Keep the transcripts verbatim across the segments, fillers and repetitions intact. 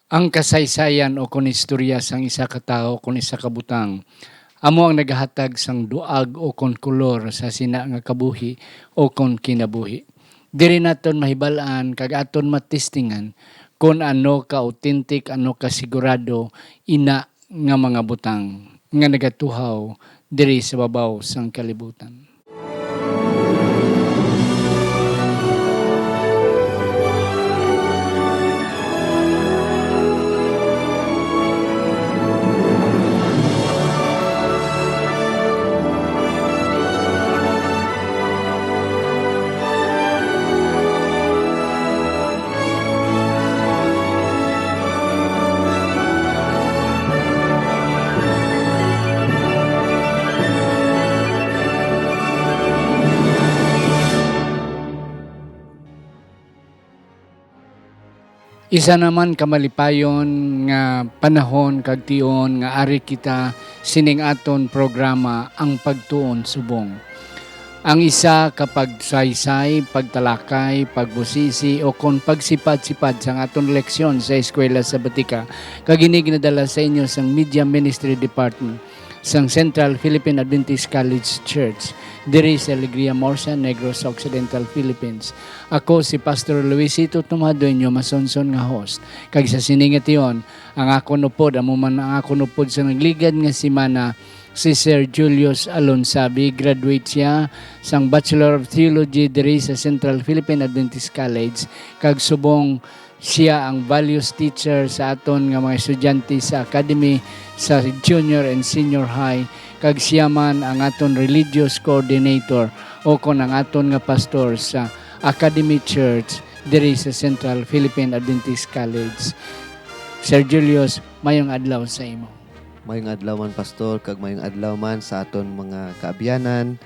Ang kasaysayan o kon istorya sang isa ka tawo o kon isa ka butang amo ang nagahatag sang duag o kon kolor sa sina nga kabuhi o kon kinabuhi. Diri naton mahibal-an kag aton matistingan kon ano ka authentic, ano ka sigurado ina nga mga butang nga nagatuhaw diri sa babaw sang kalibutan. Isa naman ka malipayon nga panahon kag tion nga ari kita sining aton programa, Ang Pagtuon Subong. Ang isa ka pagsaysay, pagtalakay, pagbusisi, o kon pagsipad-sipad sang aton leksyon sa Eskwela Sabatika, kag ini ginadala sa inyo sang Media Ministry Department sang Central Philippine Adventist College Church, diri sa Alegria, Murcia, Negros Occidental, Philippines. Ako si Pastor Luisito Tumado, inyo masunson nga host. Kag sa sini nga tion, ang akon upod, amo man ang akon upod sa nagligad nga semana, si Sir Julius Alonsabi. Graduate siya sang Bachelor of Theology diri sa Central Philippine Adventist College, kag subong siya ang values teacher sa aton nga mga estudyante sa academy, sa junior and senior high, kag siya man ang aton religious coordinator o kon ang aton nga pastor sa Academy Church diri sa Central Philippine Adventist College. Sir Julius, mayong adlaw sa imo. Mayong adlaw man, Pastor, kag mayong adlaw man sa aton mga kaabyanan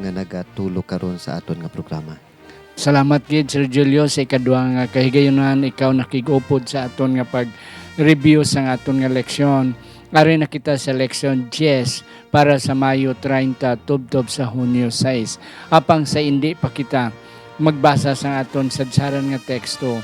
nga nagatulog karon sa aton nga programa. Salamat gid, Sir Julio, sa ikadua nga kahigayunan ikaw nakig-upod sa aton nga pag-review sang aton nga leksyon. Ari na kita sa leksyon diyes para sa Mayo treinta tubtob sa Hunyo sais. Apang sa indi pa kita magbasa sang aton sadsaran nga teksto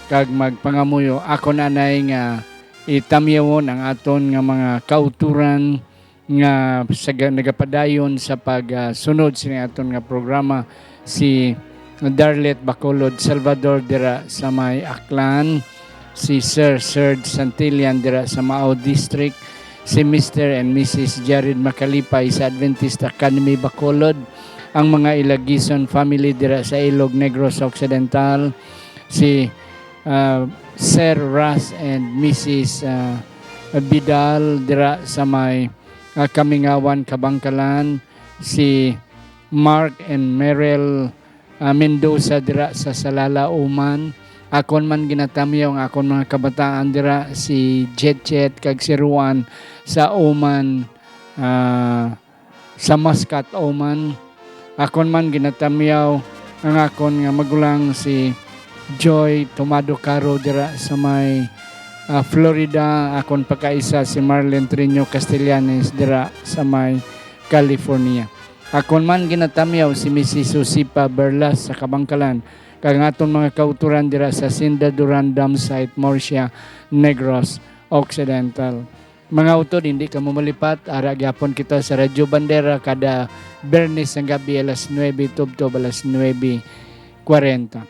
kag magpangamuyo, ako anay nga itamyawon ang aton nga mga kauturan nga saga-, nagapadayon sa pag, ah, sunod sini aton nga programa, si Darlet Bacolod Salvador dira sa may Aklan, si Sir Serge Santillan dira sa Mao District, si Mister and Missus Jared Macalipay sa Adventist Academy Bacolod, ang mga Ilagison family dira sa Ilog Negros Occidental, si, ah, Sir Ras and Missus, ah, Vidal dira sa may, ah, Kamingawan, Kabangkalan, si Mark and Merel, ah, Mendoza dira sa Salala, Oman. Akon man ginatamyaw ang akon mga kabataan dira, si Jetjet kag si Ruan sa Oman, ah, sa Muscat, Oman. Akon man ginatamyaw ang akon nga magulang, si Joy Tomado Caro dira sa may, ah, Florida. Akon pagkaisa si Marlene Triño Castellanes dira sa may California. Akon man ginatamyaw si Missus Josipa Berlas sa Kabangkalan, kag ang aton mga kautoran dira sa Sinda Duran Dam Site, Murcia, Negros Occidental. Mga utod, hindi kamo malipat, ara gyapon kita sa Radyo Bandera kada Biyernes sang gabi alas nuebe tubtob alas nuebe kwarenta.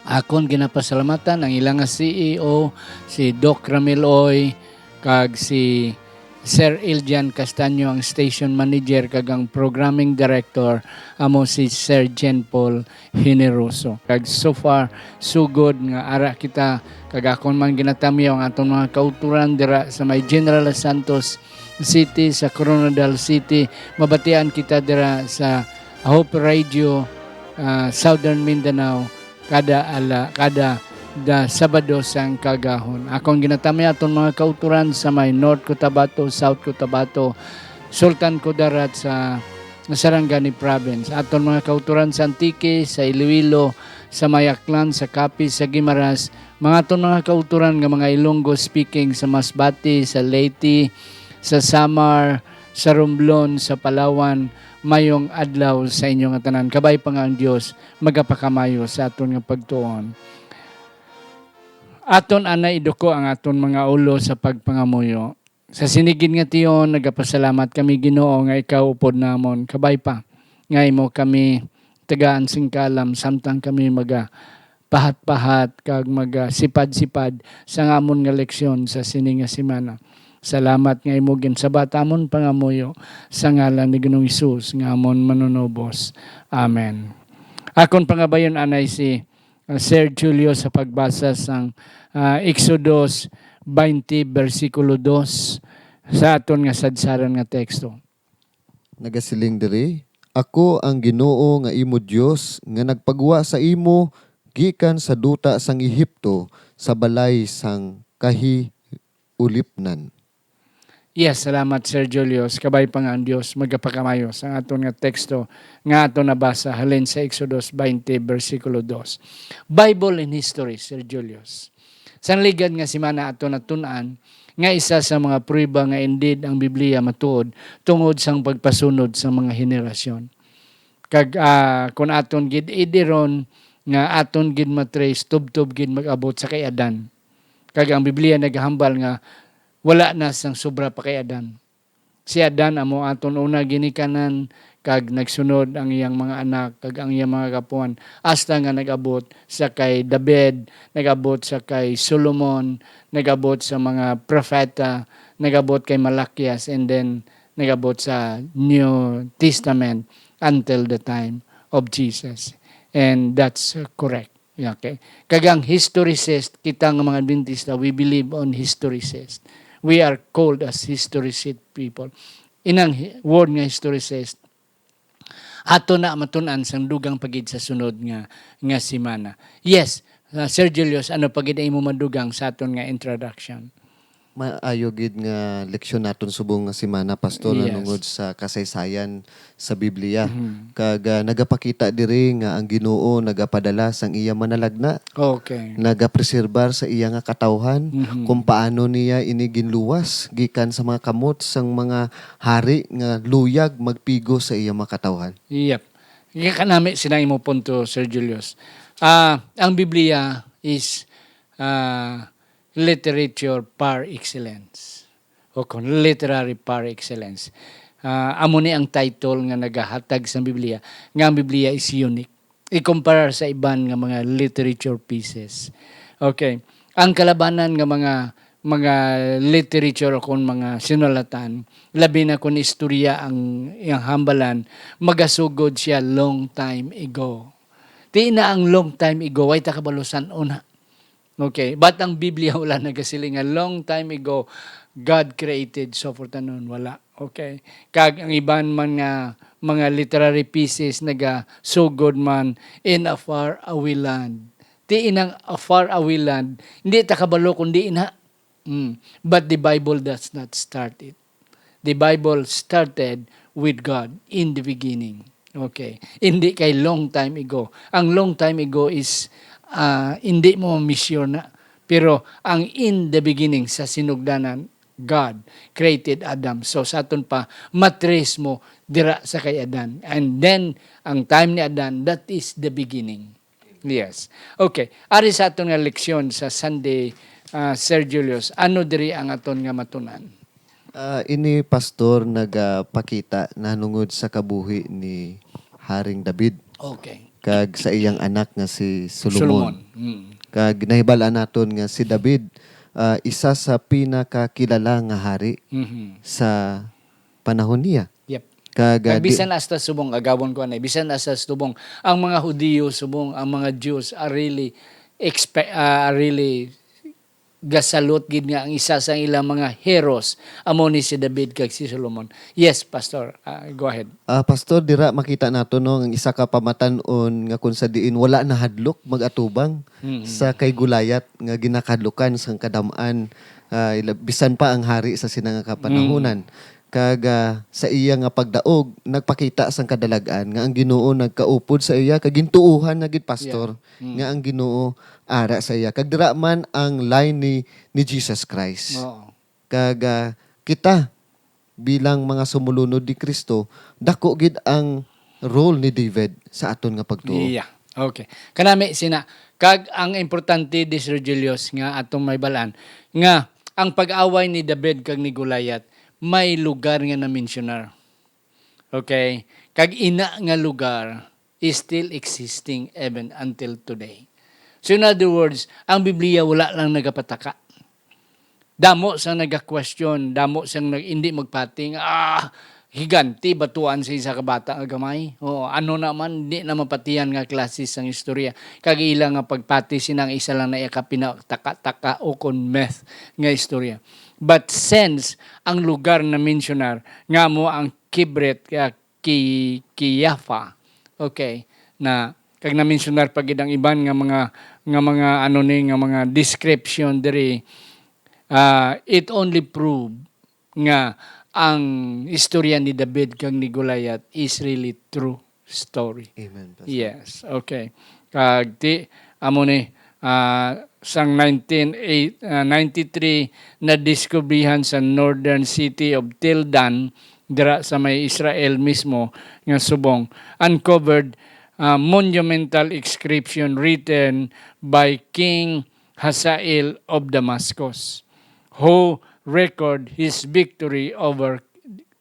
Akon ginapasalamatan ang ila nga C E O, si Doc Ramil Oy, kag si Sir Iljan Castaño, ang station manager, kag ang programming director amo si Sir Jen Paul Generoso. Kag so far, so good nga ara kita, kag akon man ginatamyaw ang aton mga kauturan dira sa may General Santos City, sa Koronadal City. Mabatian kita dira sa Hope Radio, ah, Southern Mindanao, kada ala, kada da Sabado sang kaagahon. Akon ginatamyaw aton mga kauturan sa may North Cotabato, South Cotabato, Sultan Kudarat sa Sarangani Province, aton mga kauturan sa Antique, sa Iloilo, sa may Aklan, sa Capiz, sa Guimaras, mga aton mga kauturan nga mga Ilonggo speaking sa Masbate, sa Leyte, sa Samar, sa Romblon, sa Palawan. Mayong adlaw sa inyo nga tanan. Kabay pa nga ang Dios magapakamayo sa aton nga pagtuon. Aton anay iduko ang aton mga ulo sa pagpangamuyo. Sa sini gid nga tion, nagapasalamat kami, Ginoo, nga ikaw upod namon. Kabay pa nga imo kami tagaan sing kalam samtang kami magapahat-pahat kag magasipad-sipad sa amon nga leksyon sa sini nga semana. Salamat nga imo ginsabat amon pangamuyo, sa ngalan ni Ginoong Hesus nga amon Manunubos. Amen. Akon pangabayon anay si uh, Sir Julio, sa pagbasa sang uh, Exodus twenty, bersikulo dos, sa aton nga sadsaran nga teksto. Nagasiling diri, "Ako ang Ginoo nga imo Dios, nga nagpagwa sa imo gikan sa duta sang Egipto, sa balay sang kahiulipnan." Yes, salamat, Sir Julius. Kabay pa nga ang Dios magapakamayo sa aton nga teksto nga aton nabasa halin sa Exodus twenty, bersikulo dos. Bible in history, Sir Julius. Sang ligad nga semana aton natun-an nga isa sa mga prueba nga indeed ang Biblia matuod tungod sang pagpasunod sa mga henerasyon. Kag, ah, kun aton gid idiron nga aton gid matrace, tubtob gid mag-abot sa kay Adan. Kag ang Biblia nagahambal nga wala na sang sobra pa kay Adan. Si Adan amo aton una ginikanan, kag nagsunod ang iyang mga anak kag ang iyang mga kapuan, hasta nga nag-abot sa kay David, nag-abot sa kay Solomon, nag-abot sa mga propeta, nag-abot kay Malakias, and then nag-abot sa New Testament until the time of Jesus. And that's, uh, correct. Okay. Kag ang historicist, kita nga mga Adventista, we believe on historicist. We are called as historicist people. Inang hi-, word nga historicist, ato na matun-an sang dugang pa gid sa sunod nga, nga semana. Yes, uh, Sir Julius, ano pa gid ang imo madugang sa aton nga introduction? Maayo gid nga leksyon naton subong nga semana, Pastor, Yes. nanungod sa kasaysayan sa Biblia. Mhm. Kag, ah, nagapakita diri nga ang Ginoo nagapadala sang iya manalagna. Okay. Nagapreserbar sa iya nga katawhan Mhm. kung paano niya ini ginluwas gikan sa mga kamot sang mga hari nga luyag magpigos sa iya mga katawhan. Yep. Iya kanami sina imo punto, Sir Julius. Ah, ang Biblia is, ah, literature par excellence, o kon literary par excellence. Ah, amo ni ang title nga nagahatag sa Biblia, nga ang Biblia is unique ikumparar sa iban nga mga literature pieces. Okay. Ang kalabanan nga mga, mga literature o kon mga sinulatan, labi na kon istorya ang iyang hambalan, magasugod siya long time ago. Ti na ang long time ago, way ta kabalo san-o na. Okay, but ang Biblia wala nagasiling nga long time ago God created so forth and on. Wala. Okay. Kag ang iban man nga mga literary pieces nagasugod man in a far away land. Ti inang a far away land, hindi ta kabalo kung diin ha. Mm. But the Bible does not start it. The Bible started with God in the beginning. Okay. Hindi kay long time ago. Ang long time ago is, ah, hindi mo ma-measure na. Pero ang in the beginning, sa sinugdanan, God created Adam. So, sa aton pa, matrace mo dira sa kay Adan. And then, ang time ni Adan, that is the beginning. Yes. Okay. Ari sa aton nga leksyon sa Sunday, ah, Sir Julius, ano diri ang aton nga matun-an? Ah, ini, Pastor, nagapakita nahanungod sa kabuhi ni Haring David Okay. kag sa iyang anak nga si Solomon. Solomon. Mm. Kag nahibal-an naton nga si David, ah, isa sa pinakakilala nga hari Mhm. sa panahon niya. Yep. Kag, ah, Kag di- bisan hasta subong, agawon ko anay, bisan hasta subong, ang mga Hudiyo subong, ang mga Jews are really expe-, ah, are really gasalot gid nga ang isa sa ilang mga heroes amo ni si David kag si Solomon. Yes, Pastor, ah, go ahead. Ah, Pastor, dira makita nato, no, ang isa ka pamatan-on nga kung sa diin wala nahadlok mag-atubang Mm. sa kay Goliath nga ginakahadlukan sang kadam-an, ah, ila-, bisan pa ang hari sa sina nga kapanahunan. Mm. Kag, ah, sa iya nga pagdaog, nagpakita sang kadalag-an nga ang Ginoo nagkaupod sa iya, kag gintuohan na gid, Pastor, Yeah. Mm. nga ang Ginoo ara sa iya. Kag dira man ang line ni, ni Jesus Christ. Oo. Kag, ah, kita, bilang mga sumulunod ni Cristo, dako gid ang role ni David sa aton nga pagtuo. Yeah. Okay. Kanami sina, Kag ang importante di, Sir Julius, nga atong mahibalaan nga ang pag-away ni David kag ni Goliath may lugar nga na-mensionar. Okay? Kag ina nga lugar is still existing even until today. So, in other words, ang Biblia wala lang nagapataka. Damo sang naga-question, damo sang nag-, hindi magpati nga, "Ah, higanti batuan sa isa ka bata nga gamay." Oo, ano naman, di na mapatihan nga klase sang istorya. Kag ila nga pagpati sina ang isa lang na iya ka pinataka-taka o kon myth nga istorya. But since ang lugar na mensionar nga mo ang Kibret, ah, Ki-, Kiyafa. Okay, na kag na-mensionar pa gid ang iban nga mga, nga mga ano ni, nga mga description diri, ah, it only prove nga ang istorya ni David kag ni Goliath is really true story. Amen, Pastor. Yes, okay. Kag ti, amo ni, ah, sang nineteen eight, ah, ninety-three, nadiskubrihan sa northern city of Tildan, dira sa may Israel mismo nga subong, uncovered, ah, monumental inscription written by King Hazael of Damascus, who record his victory over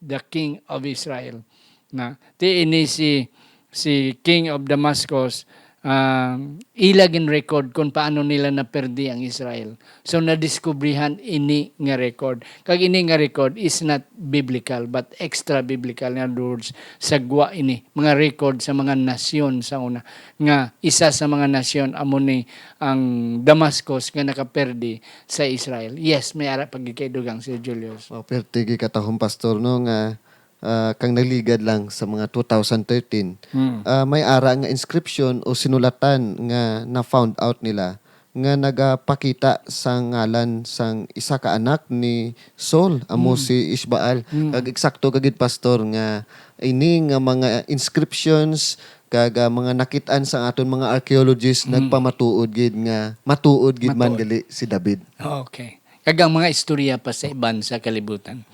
the king of Israel. Na, ti ini si, si King of Damascus, um, ila gin-record kung paano nila naperdi ang Israel. So, nadiskubrihan ini nga record. Kag ini nga record is not biblical, but extra-biblical. In other words, sagwa ini, mga record sa mga nasyon sa una, nga isa sa mga nasyon amo ni ang Damascus nga nakaperdi sa Israel. Yes, may ara pa gid kay dugang, Sir Julius. Oh, perti gid katahom, Pastor, no, nga, ah, kang nagligad lang sa mga two thousand thirteen, Mm. ah, may ara nga inscription o sinulatan nga na-found out nila nga nagapakita sa ngalan sang isa ka anak ni Saul, amo Mm. si Ishbaal. Mm. Kag eksakto ka gid, Pastor, nga ini nga mga inscriptions kag, ah, mga nakit-an sa aton mga archaeologists Mm. nagpamatuod gid nga matuod gid man Matuod. gali si David. Okay. Kag ang mga istorya pa sa iban sa kalibutan.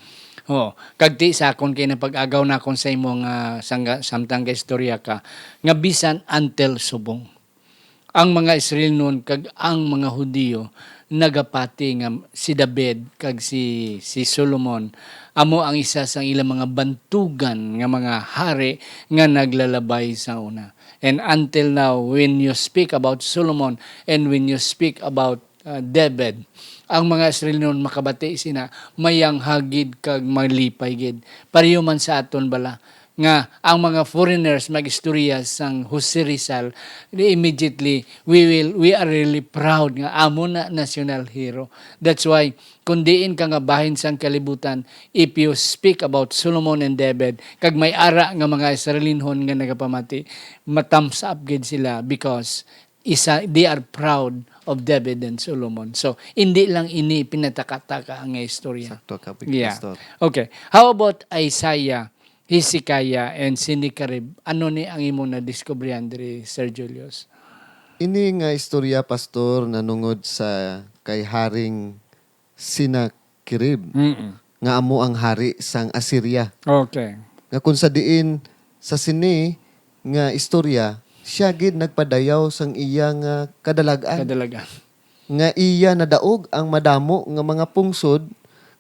Oo. Kag ti sa akon kay napag-agaw na akon sa imo nga sangga-, samtang gaistorya ka, nga bisan until subong, ang mga Israelnon kag ang mga Hudiyo nagapati nga si David kag si, si Solomon amo ang isa sang ilang mga bantugan nga mga hari nga naglalabay sa una. And until now, when you speak about Solomon and when you speak about, uh, David, ang mga Israelnon makabati sina mayanghag gid kag malipay gid. Pareho man sa aton bala nga ang mga foreigners mag-istorya sang Jose Rizal, immediately we will, we are really proud nga amo na national hero. That's why kung diin ka nga bahin sang kalibutan, if you speak about Solomon and David, kag may ara nga mga Israelinhon nga nagapamati, ma-thumbs up gid sila because isa, they are proud of David and Solomon. So, hindi lang ini pinataka-taka nga istorya. Sakto ka, Big Yeah. Pastor. Okay. How about Isaiah, Hezekiah, and Sennacherib? Ano ni ang imo nadiskubrihan diri, Sir Julius? Ini nga istorya, Pastor, nanungod sa kay Haring Sennacherib, Mm-mm. nga amo ang hari sang Assyria. Okay. Nga kung sa diin sa sini nga istorya, siya gid nagpadayaw sang iya nga kadalag-an. Kadalag-an. Nga iya nadaog ang madamo nga mga pungsod,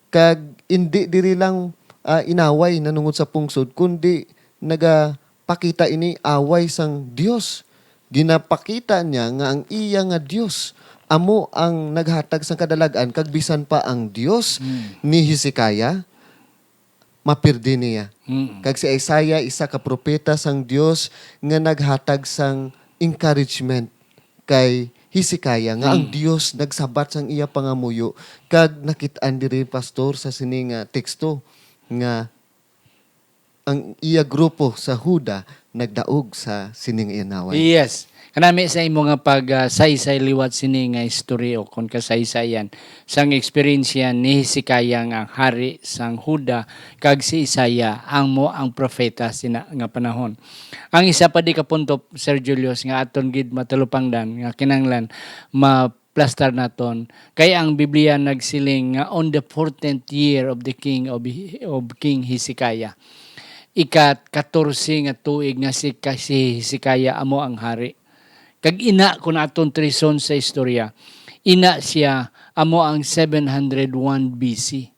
kag indi diri lang, ah, inaway nanungod sa pungsod, kundi naga pakita ini away sang Dios. Ginapakita niya nga ang iya nga Dios amo ang naghatag sang kadalag-an, kag bisan pa ang Dios Mm. ni Hezekiah, mapirdi niya. Mm. Kag si Isaiah, isa ka propeta sang Dios nga naghatag sang encouragement kay Hezekiah, nga ang Mm. Dios nagsabat sang iya pangamuyo, kag nakit-an diri, Pastor, sa sini nga teksto nga ang iya grupo sa Juda nagdaog sa sining inaway. Yes. Kanami sa imo nga pag, ah, saysay liwat sini nga istorya o kon kasaysayan sang eksperyensya ni Hezekiah nga hari sang Juda kag si Isaiah ang mo ang propeta sina nga panahon. Ang isa pa di ka punto, Sir Julius, nga aton gid matalupangdan nga kinahanglan ma- plastar naton, kay ang Biblia nagsiling nga on the fourteenth year of the king of, of King Hezekiah, ika-katorse nga tuig nga si, ka-, si Hezekiah amo ang hari. Kag ina, kung aton tracon sa istorya, ina siya amo ang seven hundred one B C.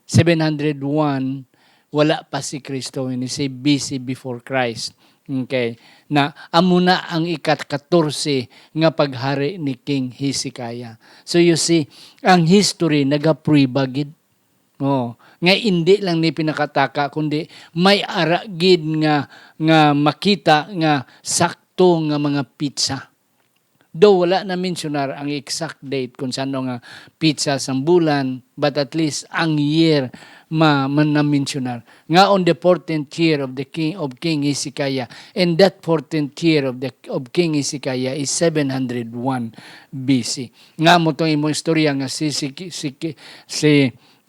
Seven hundred one, wala pa si Kristo, when you say B C, before Christ. Okay. Na amo na ang ika-katorse nga paghari ni King Hezekiah. So you see, ang history nagaprueba gid. Oh, nga indi lang ni pinakataka, kundi may ara gid nga, nga makita nga sakto nga mga petsa. Though wala na mensyonar ang exact date kung sano nga petsa sang bulan, but at least ang year ma-, man na mensyonar. Nga on the fourteenth year of the king, of King Hezekiah, and that fourteenth year of the, of King Hezekiah is seven hundred one B C. Nga mo tong imong istorya nga si, si, si, si,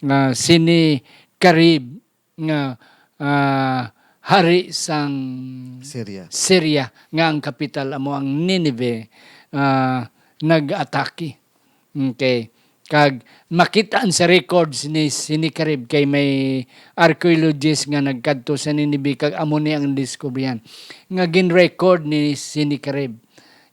ah, Sennacherib nga, ah, hari sang Syria. Syria, nga ang kapital amo ang Nineveh, ah, nag-atake. Okay. Kag makit-an sa records ni Sennacherib, kay may archaeologist nga nagkadto sa Nineveh, kag amo ni ang diskubrihan nga gin-record ni Sennacherib.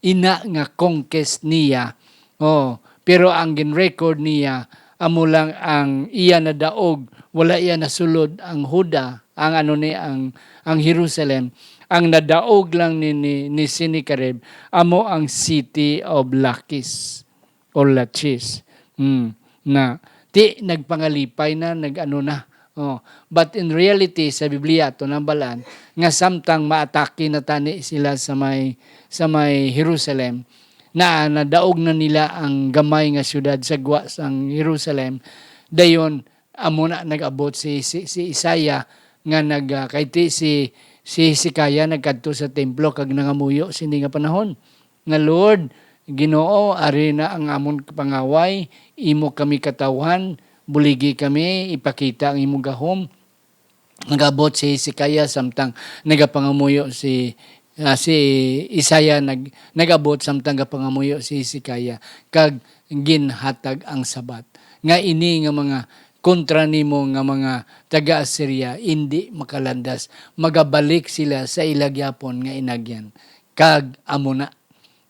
Ina nga conquest niya. Oh, pero ang gin-record niya amo lang ang iya nadaog, wala iya nasulod ang Juda, ang ano ni, ang, ang Jerusalem. Ang nadaog lang ni, ni, ni Sennacherib amo ang city of Lachish or Lachish. Hmm. Na, ti, nagpangalipay na, nag-ano na. Oh, but in reality, sa Biblia, ato nang balaan nga samtang maatake na tani sila sa may, sa may Jerusalem, na nadaog na nila ang gamay nga siyudad sa gwa sang Jerusalem. Dayon, amo na nag-abot si, si, si Isaiah nga nag, ah, kay ti si, si Hezekiah nagkadto sa templo kag nangamuyo sini nga panahon nga, "Lord, Ginoo, ari na ang amon pangaway, imo kami katawhan, buligi kami, ipakita ang imong gahom." Nag-abot si Hezekiah samtang nagapangamuyo si, ah, si Isaiah, nag-, nag-abot samtang gapangamuyo si Hezekiah, kag ginhatag ang sabat. Nga ini nga mga kontra nimo nga mga taga-Assyria indi makalandas, magabalik sila sa ila gyapon nga inagyan. Kag amo na,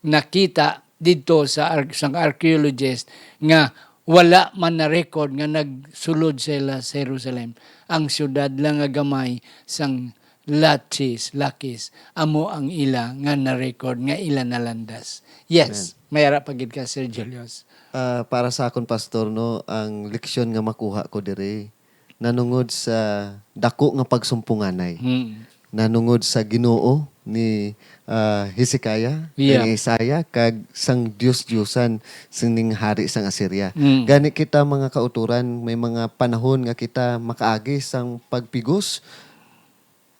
nakita didto sa ar-, sang archaeologist nga wala man na record nga nagsulod sila sa Jerusalem. Ang siyudad lang nga gamay sang Lachish, Lachish, amo ang ila nga na-record nga ila nalandas. Yes, amen. May ara pa gid ka, Sir Julius. Ah, para sa akon, Pastor, no, ang leksyon nga makuha ko diri, nanungod sa dako nga pagsumpunganay. Mm. Nanungod sa Ginoo ni, ah, Hezekiah, yeah, ni Isaiah, kag sang dios-diosan sining hari sang Assyria. Mm. Gani kita, mga kautoran, may mga panahon nga kita makaagi sang pagpigos.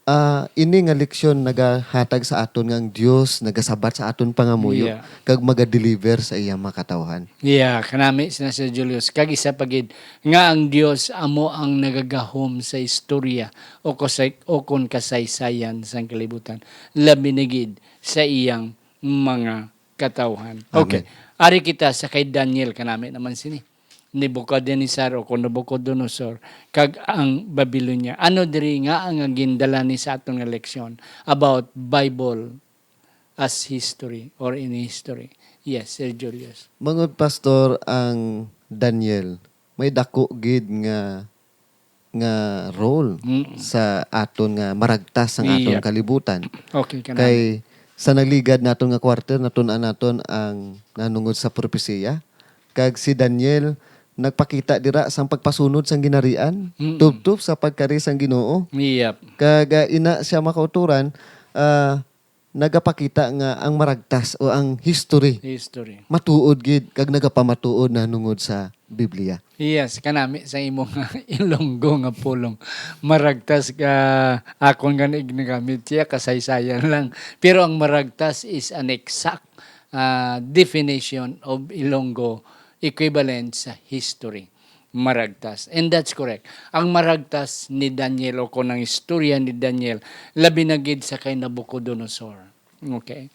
Ah, ini nga leksyon nagahatag sa aton nga ang Dios nagasabat sa aton pangamuyo, yeah, kag magadeliver sa iya mga katawhan. Yeah, kanami sina Sir Julius. Kag isa pa gid, nga ang Dios amo ang nagagahom sa istorya o kasay-, o kon kasaysayan sang kalibutan, labi na gid sa iyang mga katawhan. Okay. Amen. Ari kita sa kay Daniel, kanami naman sini. Nebuchadnezzar o kon Nabucodonosor, kag ang Babylonia. Ano diri nga ang gindala ni sa aton nga leksyon about Bible as history or in history? Yes, Sir Julius. Mangod, Pastor, ang Daniel, may dako gid nga, nga role, mm, sa aton nga maragtas sang aton, iya, kalibutan. Okay, kanami. Kay sa nagligad naton nga quarter, natun-an naton ang nanungod sa propesiya. Kag si Daniel nagpakita dira sang pagpasunod sang ginharian, mm, tubtob sa pagkari sang Ginoo. Yep. Kag, ah, ina siya, mga kautoran, ah, nagapakita nga ang maragtas o ang history, history, matuod gid kag nagapamatuod nanungod sa Biblia. Yes, kanami sa imo nga Ilonggo nga pulong. Maragtas ka, akon nga ginagamit siya, kasaysayan lang. Pero ang maragtas is an exact, ah, definition of Ilonggo equivalent sa history. Maragtas. And that's correct. Ang maragtas ni Daniel o kon ang istorya ni Daniel, labi na gid sa kay Nabucodonosor. Okay.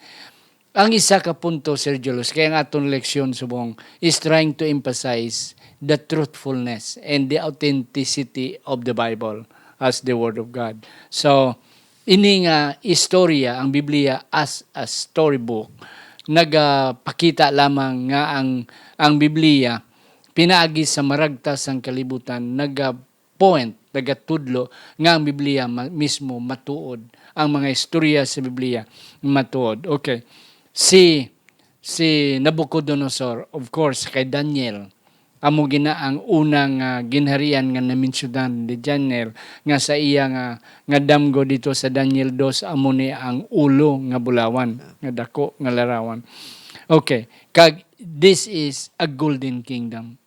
Ang isa ka punto, Sir Julius, kay ang aton leksyon subong is trying to emphasize the truthfulness and the authenticity of the Bible as the Word of God. So, ini nga istorya, ang Biblia as a storybook, nagapakita lamang nga ang, ang Biblia pinaagi sa maragtas sang kalibutan naga-point, nagatudlo nga ang Biblia ma-, mismo matuod, ang mga istorya sa Biblia matuod. Okay. Si, si Nabucodonosor, of course, kay Daniel, amo gina ang una nga ginharian nga naminsyonan ni Daniel, nga sa iya nga, nga damgo dito sa Daniel dos, amo ni ang ulo nga bulawan, nga dako nga larawan. Okay, kag this is a golden kingdom.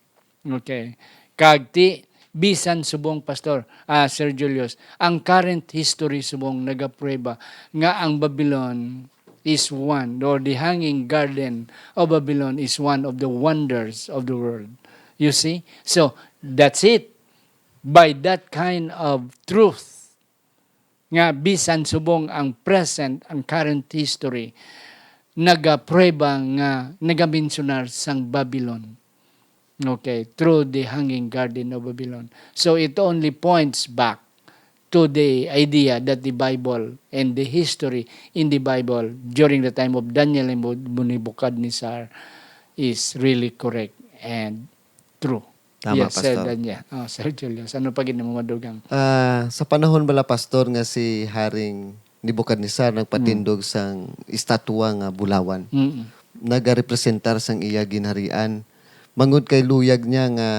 Okay. Kag ti, bisan subong, Pastor, ah, Sir Julius, ang current history subong nagaprueba nga ang Babylon is one, or the Hanging Garden of Babylon is one of the wonders of the world. You see? So, that's it. By that kind of truth, nga bisan subong ang present, ang current history, nagaprueba nga nagaminsunar sang Babylon. Okay, through the Hanging Garden of Babylon. So it only points back to the idea that the Bible and the history in the Bible during the time of Daniel and Nebuchadnezzar is really correct and true. Tama, Yes, Sir Pastor. Daniel. Oh, Sir Julius, ano pa gid mo madugang? Ah, sa panahon bala, Pastor, nga si Haring Nebuchadnezzar nagpatindog Mm. sang estatwa nga bulawan, Mm. nagarepresentar sang iya ginharian. Mangod kay luyag niya nga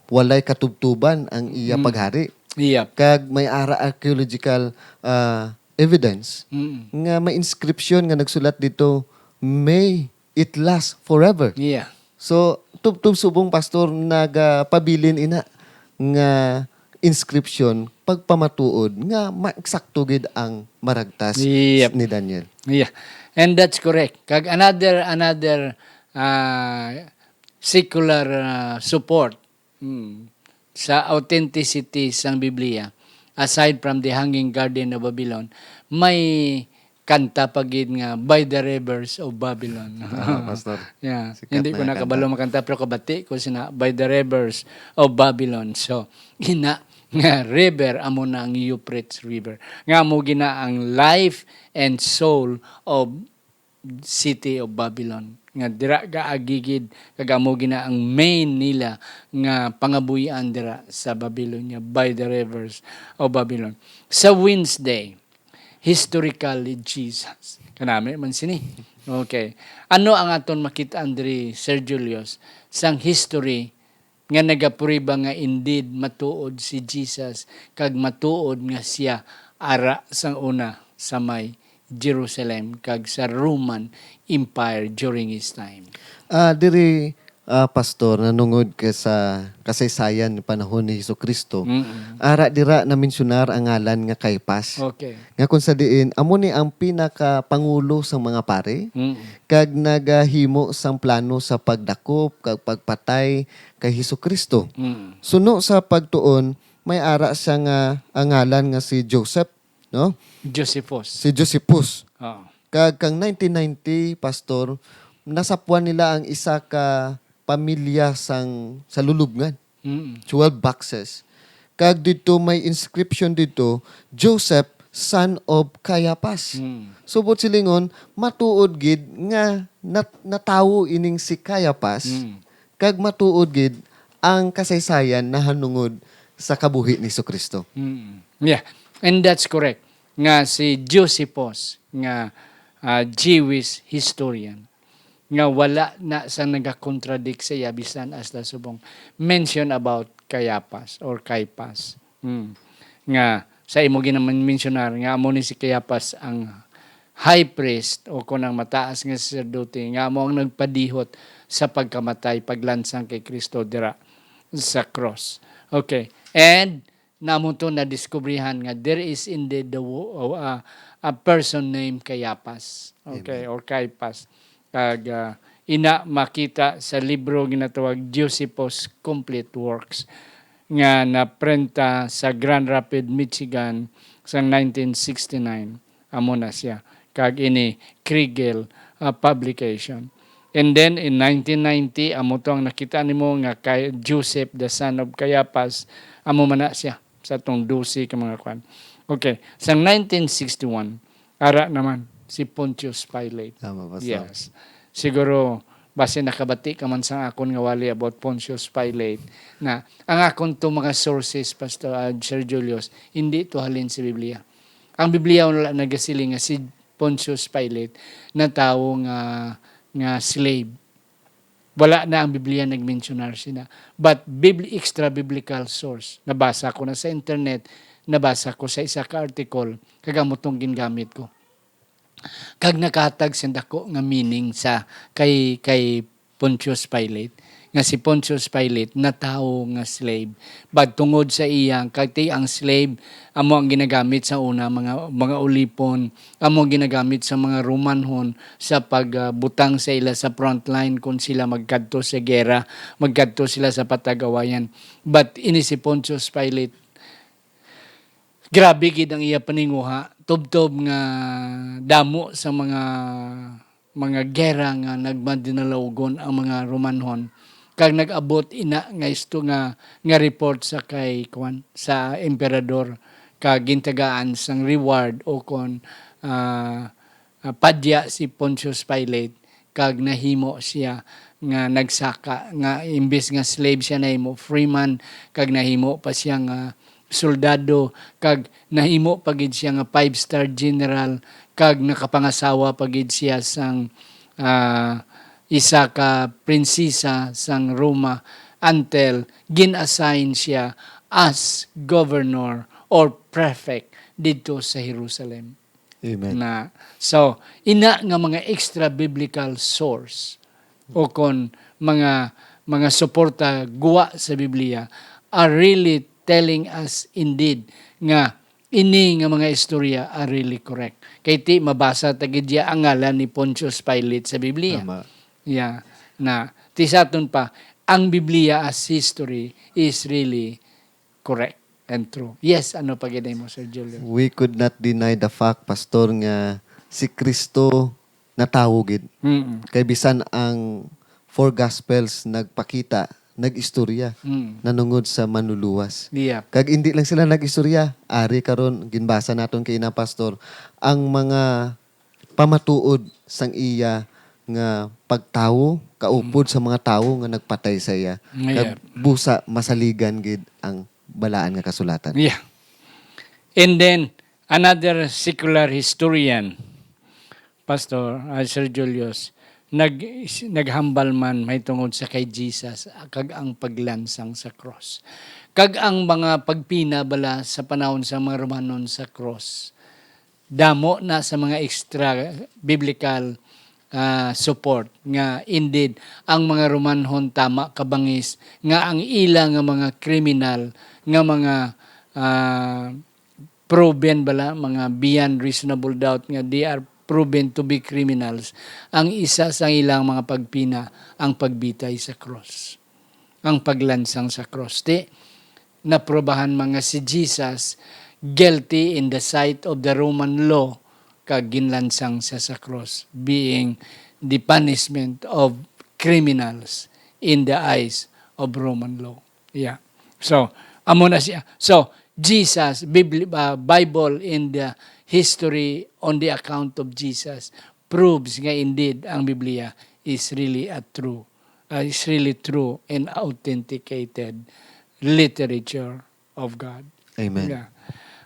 walay katubtuban ang iya Mm. paghari. Yep. Kag may ara archaeological, ah, evidence Mm. nga may inscription nga nagsulat dito, "May it last forever." Yeah. So, tubtob subong, Pastor, nagapabilin ina nga inscription pagpamatuod nga maeksakto gid ang maragtas Yep. ni Daniel. Yeah. And that's correct. Kag another, another, ah, secular, ah, support, mm, sa authenticity sang Biblia, aside from the Hanging Garden of Babylon, may kanta pa gid nga By the Rivers of Babylon. Ah, Pastor. Yeah. Sikat Hindi na ko nga nakabalo kanta. Makanta, pero kabati ko sina By the Rivers of Babylon. So, ina nga river, amo na ang Euphrates River. Nga amo gina ang life and soul of city of Babylon. Nga dira gaagigid, kag amo gina ang main nila nga pangabuhian dira sa Babylonia, By the Rivers of Babylon. Sa Wednesday, historically Jesus. Kanami man sini. Okay. Ano ang aton makit-an diri, Sir Julius, sang history nga nagaprueba nga indeed matuod si Jesus kag matuod nga sia ara sang una sa may Jerusalem kag sa Roman Empire during his time? Ah, diri, ah, Pastor, nanungod ka sa kasaysayan ni panahon ni Jesu-Cristo, Mm-mm. ara dira namensyunar ang ngalan nga Caiaphas. Okay. Nga kung sa diin, amo ni ang pinakapangulo sang mga pari, Mm. kag nagahimo sang plano sa pagdakop kag pagpatay kay Jesu-Cristo. Mm. Suno sa pagtuon, may ara sia nga ang ngalan nga si Joseph, no? Josephus. Si Josephus. Oo. Kag kang nineteen ninety, Pastor, nasapwan nila ang isa ka pamilya sang, sa lulubngan. Mm. Twelve boxes. Kag didto may inscription didto, "Joseph, son of Caiaphas." Mm. So, buot silingon, matuod gid nga nat-, natawo ining si Caiaphas, Mm. kag matuod gid ang kasaysayan nahanungod sa kabuhi ni Jesu-Cristo. Mm. Yeah. And that's correct. Nga si Josephus, nga, ah, Jewish historian, nga wala na sang nagakontradict sa iya bisan hasta subong mention about Caiaphas or Caiaphas. Mm. Nga sa imo ginaman-, mensionar nga amo ni si Caiaphas ang high priest o kon ang mataas nga saserdote nga amo ang nagpadihot sa pagkamatay, paglansang kay Cristo dira sa cross. Okay. And namo to nadiskubrihan nga there is indeed the wo-, uh, a person named Caiaphas. Okay, Amen. Or Caiaphas. Kag, ah, ina makita sa libro ginatawag Josephus Complete Works nga naprenta sa Grand Rapids, Michigan sa nineteen sixty-nine. Amo na siya. Kag ini Kregel, ah, publication. And then in nineteen ninety, amo to ang nakita nimo nga kay Joseph, the son of Caiaphas, amo man na siya sa tong dose ka mga kwan. Okay, sa nineteen sixty-one, ara naman, Si Pontius Pilate. Tama, Pastor. Yes. Siguro, basi nakabati ka man sang akon nga wali about Pontius Pilate. Na, ang akon to mga sources, Pastor, uh, Sir Julius, hindi to halin sa Biblia. Ang Biblia wala nagasiling nga si Pontius Pilate na tawo nga, nga slave. Wala na ang Biblia nagmensyonar sina. But bibli-, extra biblical source. Nabasa ko na sa internet, nabasa ko sa isa ka article, kag amo tong gingamit ko. Kag nakahatag sing dako nga meaning sa kay, kay Pontius Pilate, nga si Pontius Pilate natawo nga slave. But tungod sa iya, kag ti ang slave, amo ang ginagamit sa una, mga, mga ulipon, amo ang ginagamit sa mga Romanhon sa pagbutang sa ila sa frontline kon sila magkadto sa gera, magkadto sila sa patag-awayan. But ini si Pontius Pilate, grabe gid ang iya paninguha, tubtob nga damo sa mga, mga gera nga nagmadinalaugon ang mga Romanhon, kag nag-abot ina nga isto nga, nga report sa kay, kuwan, sa emperador, kag gintagaan sang reward o kon, ah, ah, padya si Pontius Pilate, kag nahimo siya nga nagsaka, nga imbes nga slave siya, nahimo freeman, kag nahimo pa siya nga soldado, kag nahimo pa gid siya nga five-star general, kag nakapangasawa pa gid siya sang, ah, isa ka prinsesa sang Roma, until gin-assign siya as governor or prefect didto sa Jerusalem. Amen. Na, so, ina nga mga extra biblical source o kon mga, mga suporta guwa sa Biblia are really telling us indeed nga ini nga mga istorya are really correct. Kay ti mabasa ta gid ya ang ngalan ni Pontius Pilate sa Biblia. Tama. Yeah. Na, ti sa aton pa, ang Biblia as history is really correct and true. Yes, ano pa gid mo, Sir Julio? We could not deny the fact, Pastor, nga si Kristo natawo gid. Mm-mm. Kay bisan ang four Gospels nagpakita, nag-istorya Mm. nanungod sa manluluwas. Yeah. Kag indi lang sila nag-istorya, ari karon ginbasa naton kay na, Pastor, ang mga pamatuod sang iya nga pagtawo, kaupod sa mga tawo nga nagpatay sa iya. Yeah. Kag busa masaligan gid ang balaan nga kasulatan. Yeah. And then, another secular historian, Pastor, uh, Sir Julius, nag, naghambal man may tungod sa kay Jesus, kag ang paglansang sa cross. Kag ang mga pagpina bala sa panahon sa mga Romanon sa cross. Damo na sa mga extra biblical, ah, support nga indeed ang mga Romanhon tama kabangis nga ang ila nga mga kriminal nga mga, ah, proven bala, mga beyond reasonable doubt nga they are proven to be criminals, ang isa sa ilang mga pagpina ang pagbitay sa cross, ang paglansang sa cross. Ti, naprobahan man nga si Jesus guilty in the sight of the Roman law, kag ginlansang siya sa cross, being the punishment of criminals in the eyes of Roman law. Yeah. So, amo na siya. So, Jesus, Bibli-, uh, Bible in the history on the account of Jesus proves nga indeed ang Biblia is really a true, uh, is really true and authenticated literature of God. Amen. Yeah.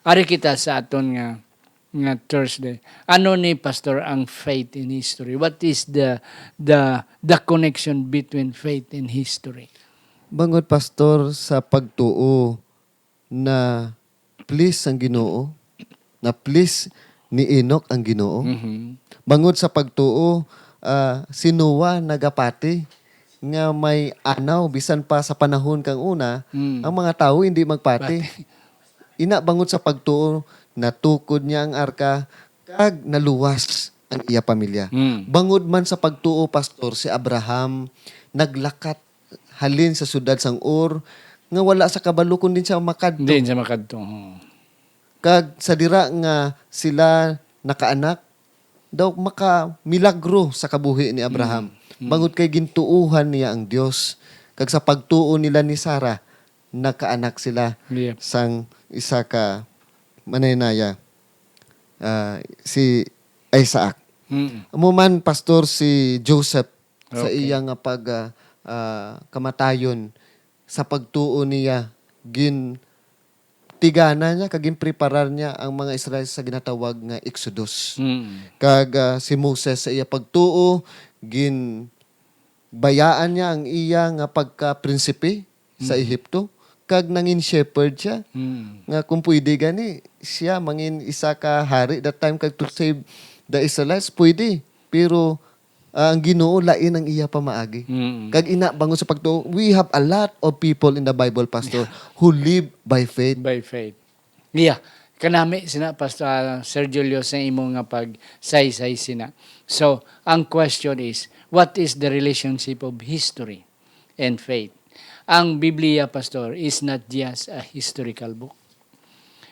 Ari kita sa aton nga, nga Thursday. Ano ni, Pastor, ang faith in history? What is the, the, the connection between faith and history? Bangod, Pastor, sa pagtuo na please ang Ginoo, na please ni Enoch ang Ginoo. Mhm. Bangod sa pagtuo, ah, si Noah nagapati nga may anaw, bisan pa sa panahon kang una, Mm. ang mga tawo hindi magpati. Pati. Ina, bangod sa pagtuo, natukod niya ang arka kag naluwas ang iya pamilya. Mm. Bangod man sa pagtuo, Pastor, si Abraham naglakat halin sa siyudad sang Ur, nga wala sa kabalo kung din siya makadto. Hindi siya makadto. Oo. Kag sa dira nga sila nakaanak, daw makamilagro sa kabuhi ni Abraham. Mm. Bangod kay gintuohan niya ang Dios. Kag sa pagtuo nila ni Sarah, nakaanak sila Yep. sang isa ka mananaya. Ah, si Isaac. Mm. Amo man, Pastor, si Joseph sa Okay. iya nga pag, ah, ah, kamatayon, sa pagtuo niya, gintigana niya kag ginpreparar niya ang mga Israel sa ginatawag nga Exodus. Mm. Kag, ah, si Moses sa iya pagtuo, ginbayaan niya ang iya nga pagka-prinsipe sa Mm. Ehipto, kag nangin shepherd siya. Mm. Nga kung pwede gani, siya mangin isa ka hari that time kag to save the Israelites, pwede. Pero, ah, ang Ginoo lain ang iya pamaagi. Mm. Kag ina, bangon sa pagtuo, we have a lot of people in the Bible, Pastor, who live by faith. By faith. Yeah. Kanami sina, Pastor, ah, Sir Julio, sa imo nga pagsaysay sina. So, ang question is, what is the relationship of history and faith? Ang Biblia, Pastor, is not just a historical book,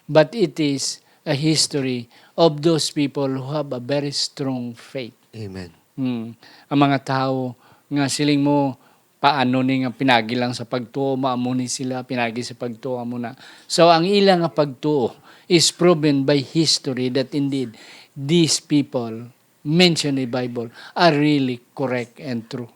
but it is a history of those people who have a very strong faith. Amen. Hmm. Ang mga tawo nga siling mo, paano ni nga pinagi lang sa pagtuo, maamo ni sila, pinagi sa pagtuo mo na. So, ang ila nga pagtuo is proven by history that indeed these people mentioned in the Bible are really correct and true.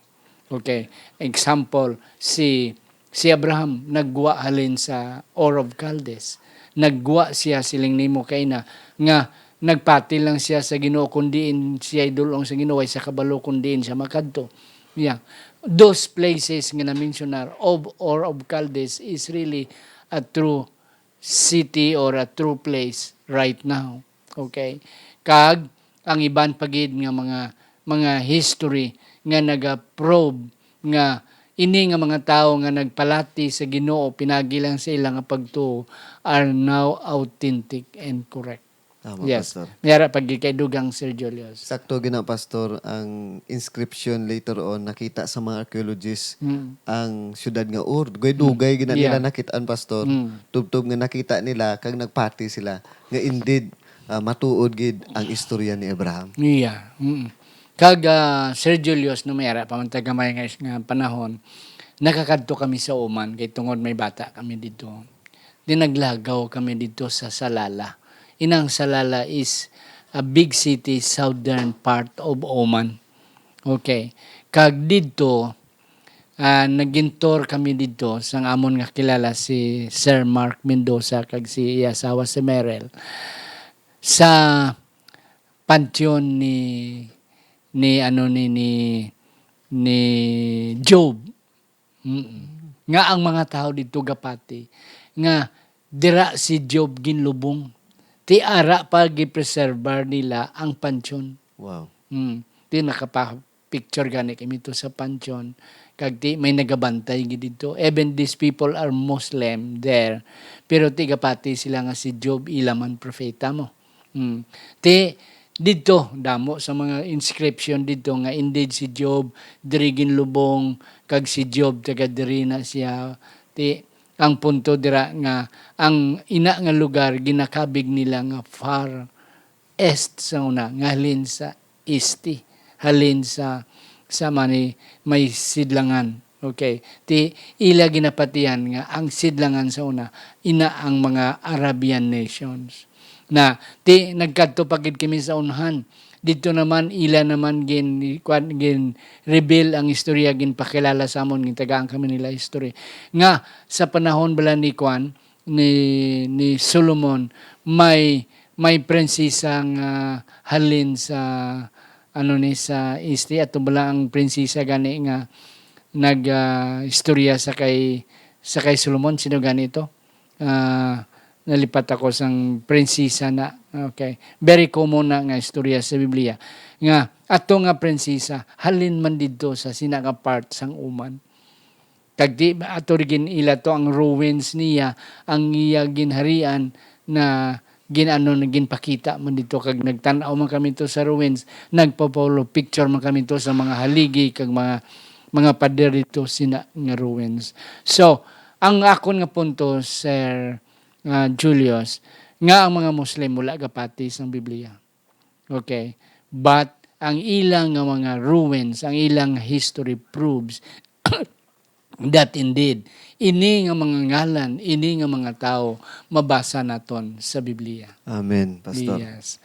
Okay. Example, si si Abraham naggwa halin sa Ur of Chaldees. Naggwa siya, siling nimo kaina, nga nagpati lang siya sa Ginoo, kun diin siya idulong sa Ginoo, way sa kabalo kun diin siya makadto. Yeah. Those places nga na-mensionar of Ur of Chaldees is really a true city or a true place right now. Okay? Kag ang iban pa gid nga mga, mga history nga nagaprove nga ini nga mga tawo nga nagpalati sa Ginoo pinagi lang sa ila nga pagtuo are now authentic and correct. Tama, Yes. Pastor. May ara pa gid kay dugang, Sir Julius. Sakto gina, Pastor, ang inscription later on nakita sa mga archaeologists Mm. ang siyudad nga Ur. Dugay-dugay gina nila Yeah. nakit-an, Pastor. Mm. Tubtob nga nakita nila kag nagpati sila nga indeed, ah, matuod gid ang istorya ni Abraham. Iya. Mm. Kag, ah, Sir Julius, no, may ara pa man ta gamay nga, nga panahon, nakakadto kami sa Oman kay tungod may bata kami dito. Di naglagaw kami dito sa Salalah. Inang Salalah is a big city, southern part of Oman. Okay. Kag dito, ah, nagin-tour kami dito sang amon nga kilala si Sir Mark Mendoza kag si iya asawa si Meryl sa panteon ni, ni, ano, ni, ni, ni Job. Mm. Nga ang mga tawo dito gapati nga dira si Job ginlubong. Ti ara pa gipreserbar nila ang panteon. Wow. Mm. Ti nakapa-picture gani kami to sa panteon. Kag ti may nagabantay gid dito. Even these people are Muslim there. Pero ti gapati sila nga si Job ila man propeta mo. Mm. Ti dito, damo sa mga inscription dito nga indeed si Job diri ginlubong, kag si Job taga diri na siya. Ti ang punto dira nga ang ina nga lugar ginakabig nila nga Far East sa una, nga halin sa Este, halin sa, sa mani may sidlangan. Okay. Ti ila ginapatihan nga ang sidlangan sa una, ina ang mga Arabian nations. Na ti nagkadto pa gid kami sa unahan. Dito naman ila naman gin, kwan, gin reveal ang istorya, ginpakilala sa amon, gintagaan kami nila history. Nga sa panahon bala ni kwan, ni, ni Solomon, may, may prinsesa nga halin sa, ano ni, sa Este. Ato bala ang prinsesa gani nga nag, ah, istorya sa kay, sa kay Solomon? Sino gani ito? Ah, nalipat ako sang prinsesa na. Okay. Very common na nga istorya sa Biblia. Nga, ato nga prinsesa, halin man didto sa sina nga part sang Oman. Kag di ato rin ila to ang ruins niya, ang iya ginharian na gin-, ano, na ginpakita man dito, kag nagtan-aw man kami to sa ruins, nagpa-follow picture man kami to sa mga haligi kag mga, mga pader dito sina nga ruins. So, ang akon nga punto, Sir, ah, Julius, nga ang mga Muslim wala gapati sang Biblia. Okay? But ang ilang nga mga ruins, ang ilang history proves that indeed, ini nga mga ngalan, ini nga mga tawo, mabasa naton sa Biblia. Amen, Pastor. Yes.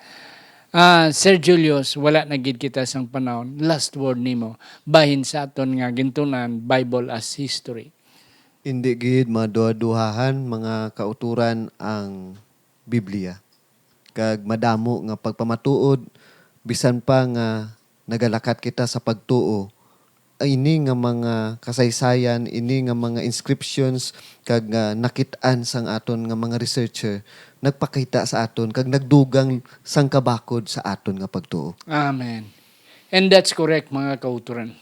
Ah, Sir Julius, wala na gid kita sang panahon. Last word nimo bahin sa aton nga gintun-an, Bible as History. Indi gid maduhaduhahan, mga kauturan, ang Biblia. Kag madamo nga pagpamatuod, bisan pa nga nagalakat kita sa pagtuo, ini nga mga kasaysayan, ini nga mga inscriptions, kag nga nakit-an sang aton nga mga researcher, nagpakita sa aton kag nagdugang sang kabakod sa aton nga pagtuo. Amen. And that's correct, mga kauturan.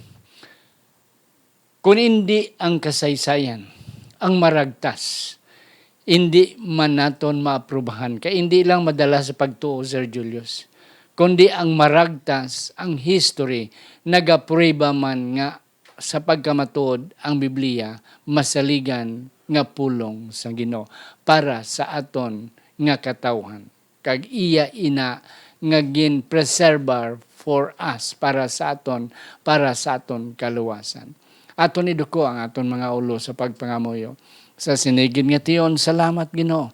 Kung indi ang kasaysayan, ang maragtas, indi man naton maaprubahan, kay indi lang madala sa pagtuo, Sir Julius, kundi ang maragtas, ang history, nagaprueba man nga sa pagkamatuod ang Biblia masaligan nga pulong sa Ginoo para sa aton nga katawhan, kag iya ina nga gin-preserbar for us, para sa aton, para sa aton kaluwasan. Aton iduko ang aton mga ulo sa pagpangamuyo. Sa sini gid nga tion, salamat, Ginoo,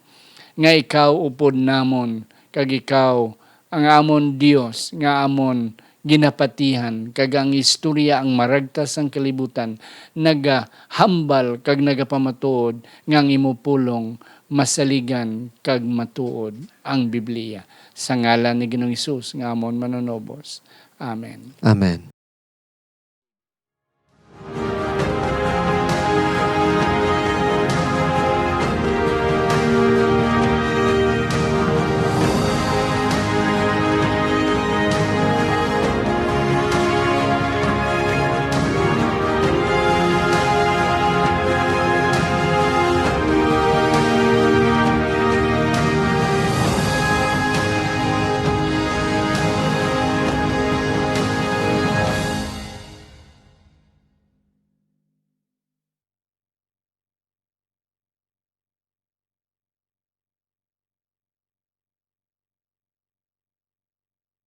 nga ikaw upod namon, kag ikaw ang amon Dios nga amon ginapatihan, kag ang istorya, ang maragtas sang kalibutan, nagahambal kag nagapamatuod nga ang imo pulong masaligan kag matuod ang Biblia. Sa ngalan ni Ginoong Hesus nga amon Manunubos. Amen. Amen.